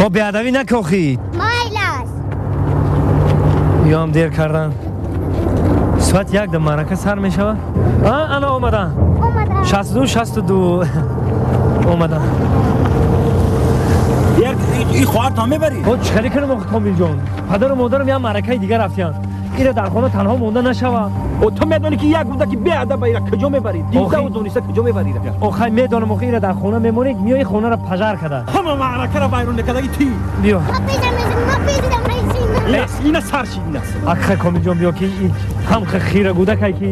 О беадабӣ накохӣ. Майлаш. Ё ҳам дер кардан. Соат 1 да маърака сар мешавад. Ана омадан. Омадан. 62 62 омадан. Ин хоҳар то мебарӣ? О чӣ хеле кунам охи Комил ҷон? Падару модарам як маъракаи дигар рафтиянд. Ира дар хона танҳо монда нашавад. О ту медонӣ ки як буда ки беадаб ира куҷо мебарӣ? Дида дониста куҷо мебарӣ? Охай медонам охи ира дар хона мемонӣ, миёи хонаро пажар када. Ҳама маъракаро вайрон мекардаги ти. Биё. Ина сар шид ина. Акхай Комил ҷон биё ки ҳам хира гудакай ки.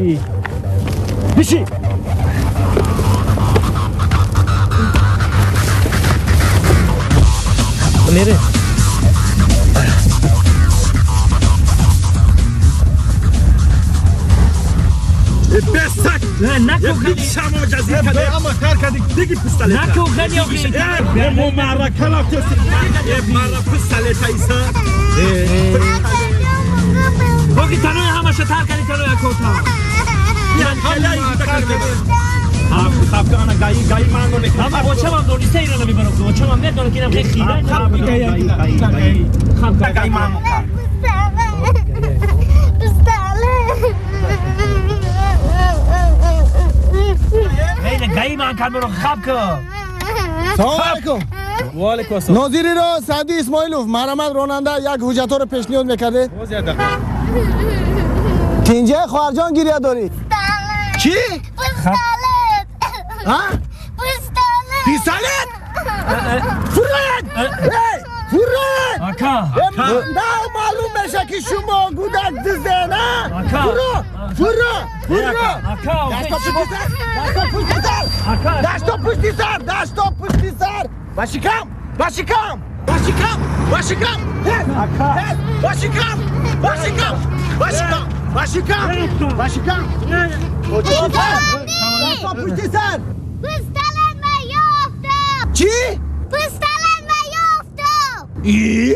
Биши. Мере. Бесак! Накӯ шамо ҷазир каде. Ама кар кади диги пистолет. Накӯ хани охи. Мо маърака рафтест. Мара пистолета иса. Охи танои ҳамаша тар кади танои акота. Ама бочамам дониста ира намебарам. Бочамам медонам ки инам хеле хида. Гаи ман. Гаи ман кард маро хаб кун. Салом алейкум. Ва алейкум ассалом. Нозири ро Саъди Исмоилов марҳамат ронанда як ҳуҷҷатҳоро пешниҳод мекардед. Боз як дақиқа. Тинҷа хоҳарҷон гиря дорӣ? Чӣ? Пистолет. А? Пистолет. Пистолет? Фуррат! Эй, фуррат! Ака. На маълум меша ки шумо гудак дизде, на? Ака. Фурро! Фурро! Фурро! Ака. Дасто пушти сар! Дасто пушти сар! Ака. Дасто пушти сар! Дасто пушти сар! Ба шикам! Ба шикам! Ба шикам! Ба шикам! Ака. Ба шикам! Ба шикам! Ба шикам! Ба шикам! Ба шикам! Дасто пушти сар! Пистолет ма ёфтам. Чӣ? Пистолет ма ёфтам. И?